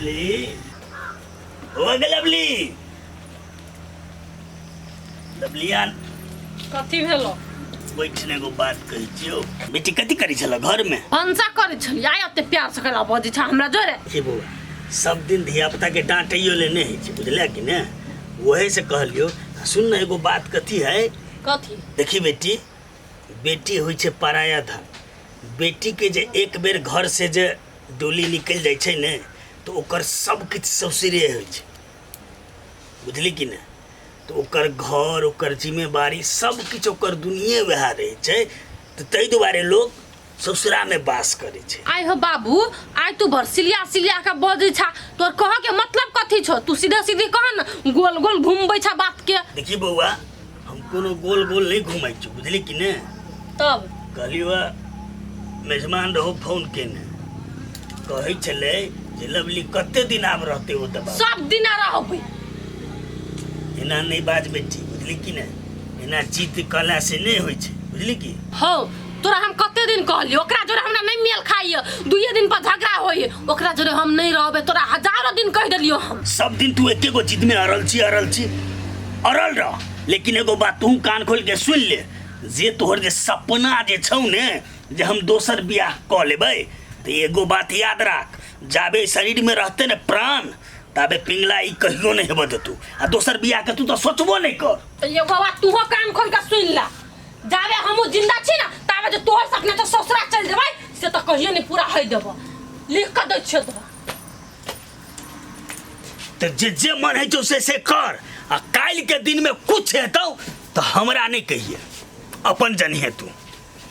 Lovely, ओ गे lovely, लवलिया। कथी भेलो? बैठ ने, एगो बात कहै छियौ बेटी। कथी करै छल घरमे? भनसा करै छलियै। आइ एते प्यार से केना बजै छ हमरा जोरे? हे बौआ, सब दिन धिया पुता के डांटैयो ले नहि होइ छै, बुझलियै कि ने? वही से कहलियौ। सुन ने, एगो बात कथी है। कथी? देखी बेटी, बेटी होइ छै पराया धन। बेटीके जे एक बेर घर से जे डोली निकलि जाइ छै ने, तऽ ओकर सब किछु ससुरे होइ छै, बुझली कि ने? तऽ ओकर घर, ओकर जिम्मेवारी, सब किछु, ओकर दुनिये वएह रहै छै। तऽ ताहि दुआरे लोक ससुरामे वास करै छै। आइ हो बाबू, आइ तू भर सिलिया सिलिया के बजै छा। तोर कह के मतलब कथी छौ? तू सीधे सीधे कह न, गोल गोल घुमबै छा बात के। देखी बौआ, हम कोनो गोल गोल नहि घुमै छी, बुझली कि ने? तब? कहलियौ, मेजमान रहो फोन केने, कहै छलै जे लवली कते दिन आब रहतै ओतऽ बाबू? सब दिन रहबै। एना नहि बाज बेटी, बुझली कि ने? एना जिद कला से नहि होइ छै, बुझली कि? हौ, तोरा हम कते दिन कहलियो, ओकरा जोरे हमरा नहीं मेल खाइए, दुइये दिन पर झगड़ा होइए, ओकरा जोरे हम नहीं रहबे। तोरा हजारों दिन कह देलियो हम। सब दिन तू एके गो जिद में अड़ल छी, अड़ल छी, अड़ल रह। लेकिन एगो बात तू कान खोल के सुन ले, जे तोहर जे सपना जे छौ ने, जे हम दोसर बियाह कऽ लेबै, तऽ एगो बात याद राख, जाबे शरीर में रहते ने प्राण, ताबे पिंगला ई कहियो नहीं हेबऽ देतू, आ दोसर बियाह के तू तऽ सोचबो नहीं कर। तऽ एगो बात तूहो कान खोल के सुन ला, जाबे हमहूँ जिंदा छी ना, ताबे जे तोहर सपना तऽ ससुरा चलि जेबै, से तऽ कहियो नहीं पूरा होइ देबो। लिख कऽ दै छियौ तोरा। तऽ जे जे मन होइ छौ से से कर, आ काल्हि के दिन में कुछ हेतौ तऽ हमरा नहीं कहिए, अपन जनिहे तू।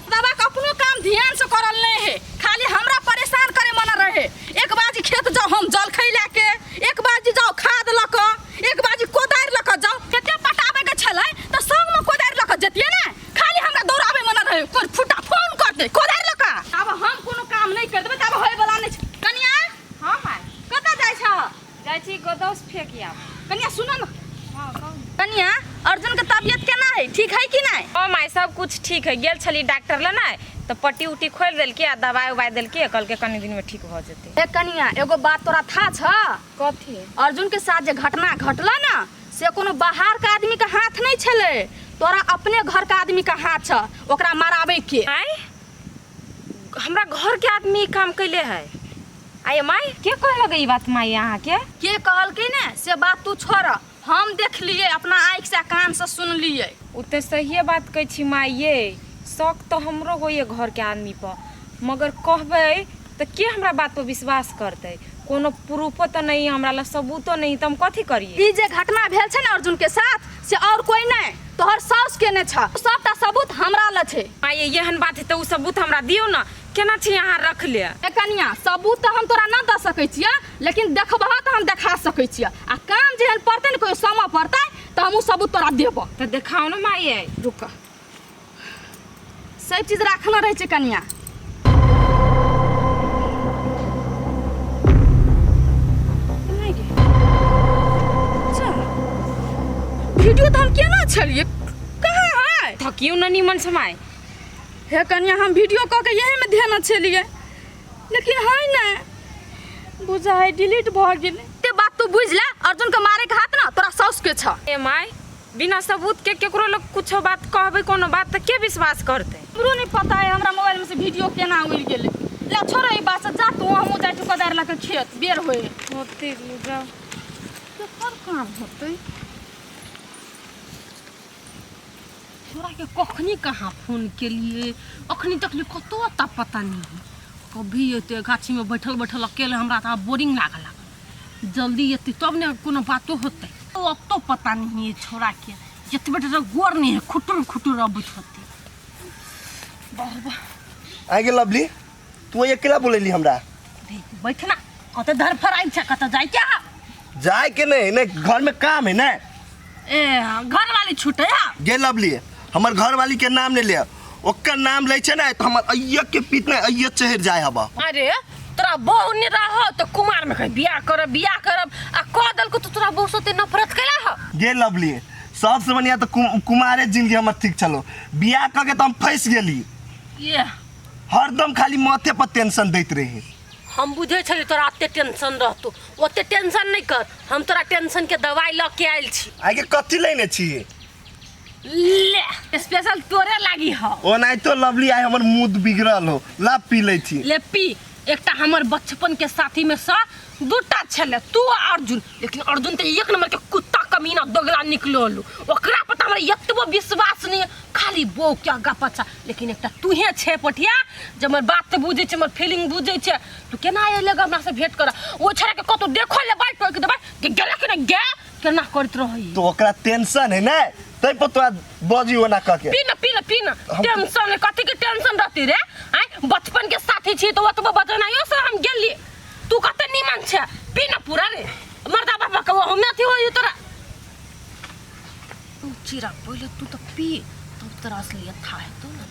बाबा के अपनो काम ध्यान से करल नहीं है, खाली हमरा परेशान करे मना रहे। एक बाजी खेत जाओ हम जलखै लए के, एक बाजी जाओ खाद लऽ कऽ, एक बाजी कोदारि लऽ कऽ जाओ। कते पटाबै के छलै तऽ संग में कोदारि लऽ कऽ जतियै ने, खाली हमरा दौड़ाबै मना रहे। कोन फुटा फोन करतै कोदारि लऽ कऽ। आब हम कोनो काम नहीं कर देबै तऽ आब होय वाला नहीं छै। कनिया। हाँ माय। कतऽ जाइ छह? जाइ छी गोदौस फेक आब। कनिया, सुन न। हाँ, कहू। कनिया, अर्जुन के तबियत केना है? ठीक है कि नहीं? हाँ माय, सब कुछ ठीक है। गेल छली डॉक्टर लग ने, तऽ पट्टी उट्टी खोलि देलकै आ दवाइ उवाइ देलकै, कहलकै कनी दिन में ठीक भऽ जेतै। ए कनिया, एगो बात तोरा था छ? कथी? अर्जुन के साथ जे घटना घटला ना, से कोनो बाहर के आदमी के हाथ नहीं छलै, तोरा अपने घर के आदमी के हाथ छ ओकरा मराबे के। आय, हमरा घर के आदमी ई काम कैले है? आय माय, के कहलक ई बात माय अहाँके? के कहलकै ने से बात तू छोड़, हम देखलिए अपना आँखि से, कान से सुनलिए। ओ तऽ सहिए बात कहै छी माय ये। शक तऽ हमरो होइए घरके आदमी पर, मगर कहबै तऽ के हमरा बात पर विश्वास करतै? कोनो प्रूफो तऽ नहि हमरा लग, सबूतो नहि, तऽ हम कथी करियै? ई जे घटना भेल छै ने अर्जुन के साथ, से और कोई नहीं, तोहर साउस केने छ। सबटा सबूत हमरा लग छै। माय ये, एहन बात है तऽ ओ सबूत हमरा दियौ ने, केना छी अहाँ रख ले? ए कनिया, सबूत तऽ हम तोरा न दऽ सकै छियै, लेकिन देखबह तऽ हम देखा सकै छियै, आ काम जेहन पड़तै ने, कोइ समय पड़तै तऽ हम ओ सबूत तोरा देबऽ। तऽ देखाउ ने माय ये। रुक, सब चीज राखने रहै छै कनिया। वीडियो तऽ हम केना छलियै, कहाँ है? थकियौ ने निमन से माय। हे कनिया, हम वीडियो कऽ के यही में ध्यान छलियै, लेकिन है नहि बुझा है डिलीट भऽ गेलै। ते बात तू बुझि ले, अर्जुन के मारे के हाथ ना तोरा साउस के छ। ए माय, बिना सबूत के केकरो लोग कुछो बात कहबै, कोनो बात, तऽ के विश्वास करतै? हमरो नहीं पता है हमरा मोबाइल में से वीडियो केना उड़ि गेलै। ले छोड़ ई बात से, जा तू, हमहूँ जाइ छी कोदारि लऽ के खेत, बेर होय। होते जाउ। केकर काम होतै? तोरा के कखनी कहाँ फोन केलिए, अखनी तक ले कतौ अता पता नहीं है। कभी एते गाछी में बैठल बैठल अकेले हमरा तऽ आब बोरिंग लागल लागल। जल्दी एते तब ने कोनो बातो होतै। ओ अतो पता नहीं है छोरा के, जतबे टा गोर नहीं है, खुटुर खुटुर अबैत होतै। वाह वाह। आइ गे लवली, तू अकेला बोलेली हमरा? बैठ ना, कतऽ धरफड़ाइ छै, कतऽ जाइ के? जाए के नहीं ने, घर में काम है ना। ए, घर वाली छूटे हा? गे लवली, हमर घर वाली के नाम नहीं ले। ओकर नाम लै छै ने तऽ हमर अय्य के पीत ने अय्य चढ़ि जाय हबा। अरे तोरा बहू नहीं रह तो कुमार में कहीं बियाह करब बियाह करब, आ कह देलको तो तोरा बहू से नफरत कैला ह? गे लवली, सबसे बढ़िया तऽ कुमारे जिंदगी हमर ठीक छलो। बियाह कऽ के तऽ हम फंसि गेली। ये हरदम खाली माथे पर टेंशन दैत रही। हम बुझै छली तोरा एते टेंशन रहतो, ओते टेंशन नहीं कर। हम तोरा टेंशन के दवाई लऽ के आयल छी। आगे कथी लेने छी? ले, स्पेशल तोरे लागी ह। ओनाहितो लवली आइ हमर मूड बिगड़ल हो, ला पी लै छी। ले पी। एकटा हमर बचपन के साथी में से दूटा छले, तू आ अर्जुन। लेकिन अर्जुन तऽ एक नंबर के कुत्ता कमीना दोगला निकलल। ओकरा पर तऽ हमरा एतबो विश्वास नहीं है, खाली बो के आगा पाछा। लेकिन एकटा तूहे छे पटिया, जे हमर बात बुझै छै, हमर फीलिंग बुझै छै। तू केना एले हमरा से भेंट कर? ओ छड़ा के कतौ देखो ले बाइक टोक देबै के गेला के नहीं गे, केना करैत रहै। तो ओकरा टेंशन है ने, तै पर तोरा बजी ओना कह के। पी ना, पी ना, पी ना। टेंशन कथी के टेंशन रहती रे? आय बचपन के साथी छी तो ओतबो बजनाइयो से हम गेली। तू कते नीमन छे, पी ना पूरा रे मर्दा बाबा के ओहू में अथी होई तोरा। तू चिरा पहिले तू तो पी, तब तोरा असलियत था है तो ना।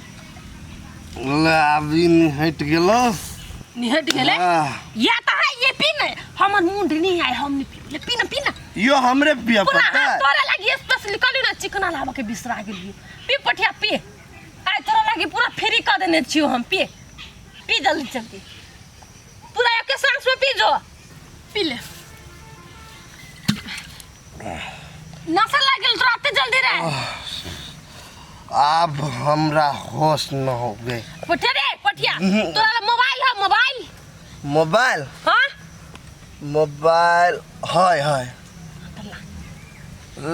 ले अभी हटि गेलो। निहट गेले? आह। या तो है ये पी ने, हमर मुंड नहीं आए, हम नहीं पी। ले पी ना, पी ना। यो हमरे पिया पूरा पड़ता। हाथ तोरा लागी स्पेशल कहली ना, चिकना लाबऽ के बिसरा गेलियो। पी पठिया पी, आइ तोरा लागी पूरा फ्री कऽ देने छियो हम। पी पी जल्दी जल्दी, पूरा एके सांस में पी जो। पी ले। नशा लाग गेल तोरा एते जल्दी रे? आब हमरा होश न हो गए। पठिया रे पठिया, तोरा लग मोबाइल है? मोबाइल? मोबाइल? हाँ। मोबाइल है है,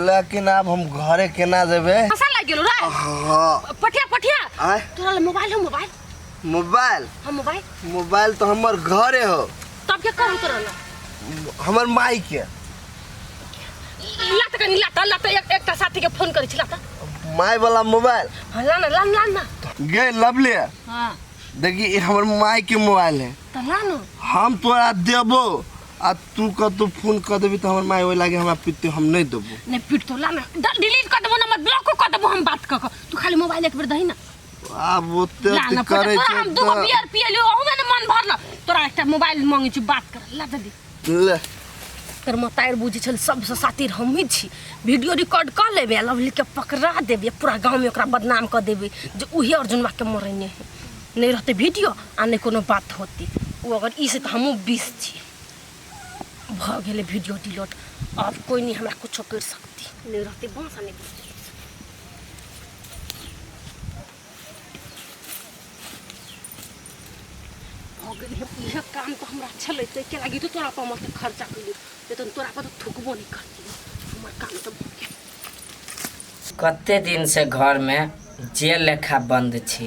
लेकिन आब हम घरे केना जेबै? नशा लाग गेल रे? हाँ। पठिया पठिया, आय? तोरा लग मोबाइल है? मोबाइल? मोबाइल? हाँ मोबाइल। मोबाइल तो हमर घरे हो। तब के करू तोरा लग? हमर माई के। लात कनी, लात लात, एक एकटा साथी के फोन करै छी, लात। माई वाला मोबाइल? हाँ, ला ना, ला ना, ला ना। गे लवली। हाँ। देखी, ई हमर माई के मोबाइल है। तऽ ला ना। हम तोरा देबो आ तू कतौ फोन कऽ देबी तऽ हमर माई ओहि लागे हमरा पिटते, हम नहीं देबो। नहीं पिटतो, ला ना। डिलीट कर देबो नंबर, ब्लॉक कर देबो हम बात कऽ कऽ। तू खाली मोबाइल एक बेर दही ना। आब ओते ला ना, करै तोरा छै हम दूगो तऽ बियर पियलियो, ओहू में ने मन भरल। तोरा एकटा मोबाइल मांगै छी बात कर ला जल्दी। ले। तोर मतारि बुझै छल सबसँ सातिर हमही छी। वीडियो रिकॉर्ड कऽ लेबै आ लवली के पकड़ा देबै, पूरा गाँवमे ओकरा बदनाम कऽ देबै जे उहे अर्जुनवा के मरने है। नहि रहतै वीडियो आ नहि कोनो बात होतै। ओ अगर ई से तऽ हमहूँ 20 छी। भऽ गेलै वीडियो डिलीट, आब कोइ नहि हमरा कुछो करि सकतै। नहि रहतै बाँस आ नहि बुझतै। भऽ गेलै, इएह काम तऽ हमरा छलै, ताहिके लागि तऽ तोरा पर हम ओतेक खर्चा केलियौ, नहि तऽ तोरा पर तऽ थुकबो नहि करतियौ। हमर काम तऽ भऽ गेल। कते दिनसँ घरमे जेल लेखा बन्द छी।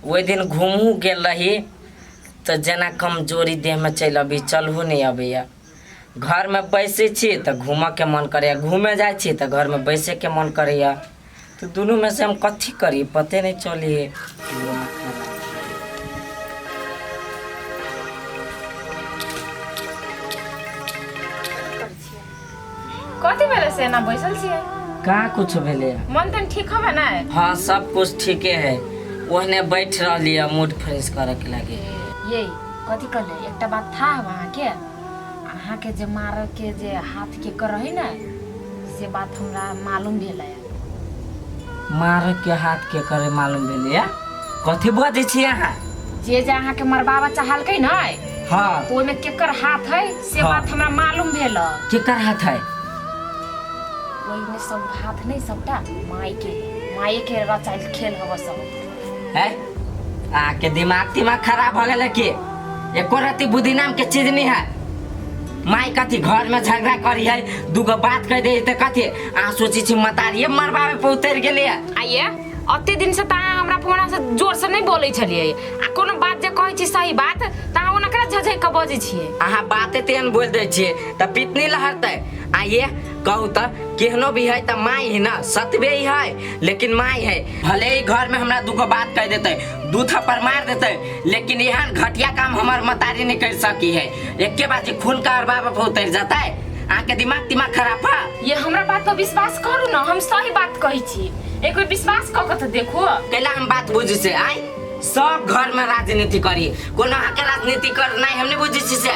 ओहि दिन घुमहु गेल रही तऽ जेना कमजोरी देहमे चलि अबै, चलहु नहि अबैए। घरमे बैसै छी तऽ घूमऽके मन करैए, घूमे जाइ छी तऽ घरमे बैसैके मन करैए। तऽ दुनूमे से हम कथी करी, पते नहि चलै है। कथी भेलै से एना बैसल छियै? कहाँ कुछ भेलै। मन तन ठीक हवे ना? हाँ, सब कुछ ठीके है। ओहने बैठ रहली है मूड फ्रेश करे के लागे। ये कथी कहले, एकटा बात था अहाँके, अहाँके जे मारऽ के जे हाथ के कर रही ने, से बात हमरा मालूम भेलै। मारे के हाथ के करे मालूम भेलै? कथी बजै छी अहाँ? जे जे अहाँके मरबाबऽ चाहलकै ने, हाँ, तो ओहिमे केकर हाथ है से हाँ। बात हमरा मालूम भेल। केकर हाथ है? ओहिमे सब हाथ नहीं, सबटा माय के, माये के रचाइल खेल हव सब। है, अहाँके दिमाग तिमाग खराब भऽ गेलै की? एको रत्ती बुद्धि नाम के चीज नहीं है। माय कथी घर में झगड़ा करी है, दूगो बात कह दे तऽ कथी अहाँ सोचै छी मतारिये मरबावे पर उतरि गेलै? आइए अते दिन से तऽ अहाँ हमरा फोना से जोर से नहीं बोलै छलियै, आ कोनो बात जे कहै छी सही बात तऽ अहाँ ओना केना झझकि कऽ बजै छियै? अहाँ बात तेहन बोल दै छियै तऽ पितनी लहरतै। आइए कहू तऽ, केहनो भी है तऽ माय है ना, सतबे ही है लेकिन माय है। भले ही घर में हमरा दूगो बात कह देते, दू थप्पड़ मार देते, लेकिन एहन घटिया काम हमार मतारी नहीं कर सकी है। एके बाजी खून का अरबाब पर उतर जाता है। अहाँके दिमाग तिमाग खराब है। ये हमरा बात पर विश्वास करू ना, हम सही बात कहै छी, एक बेर विश्वास कऽ के तऽ देखू। कैला हम बात बुझै से आइ सब घर में राजनीति करी, कोनो अहाँके राजनीति करनाइ हम नहीं बुझै छी से।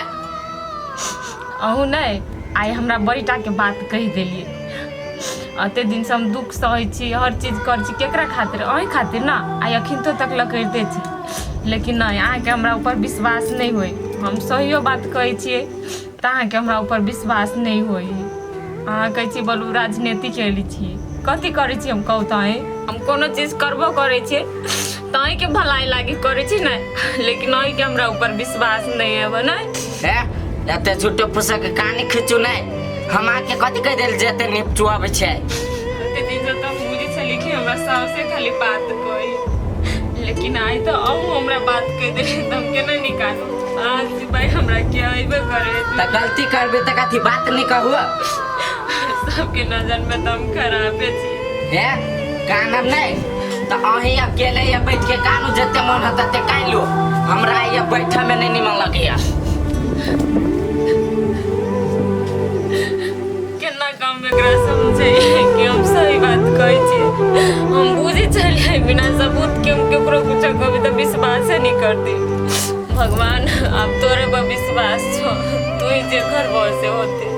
अहूँ नहि आइ हमरा बड़ी टाके बात कहि देलियै। अते दिनसँ हम दुःख सहै छी, हर चीज करै छी, केकरा खातिर? अहीं खातिर ना। आइ अखिनतो तक लऽ करिते छी, लेकिन नहि, अहाँके हमरा ऊपर विश्वास नहि होइ। हम सहियो बात कहै छियै तऽ अहाँके हमरा ऊपर विश्वास नहि होइ है। अहाँ कहै छी बोलू राजनीति खेलै छियै, कथी करै छी हम कहू तऽ? अहीं हम कोनो चीज करबो करै छियै तऽ अहीँके भलाई लागी करै छी ने, लेकिन अहीँके हमरा ऊपर विश्वास नहि है ने। हे, एते झूठो फूसक के कहानी खींचू नहीं। हम आके कथी कह देल जे एते निपचू आबै छै? एते दिन से तऽ हम बुझै छलियै कि हमरा साउसे खाली बात कही, लेकिन आइ तऽ अहूँ हमरा बात कहि देलियै तऽ हम केना निकालू? आज भाई हमरा के अयबे करे। तऽ गलती करबे तऽ कथी बात नहीं कहू? सबके नजर में तऽ हम खराबे छी। हे, कानब नहीं तऽ अहीं अकेले या बैठ के कानू, जते मन होत तते कान लो। हमरा ये बैठे में नहीं निमन लगैया। केना कम एकरा समझै कि हम सही बात कहै छी? हम बुझै छलियै बिना सबूत के हम केकरो कुछो कहबै तऽ विश्वासे नहि करतै। भगवान, आब तोरे पर विश्वास छौ, तू ही जे करबो से होते।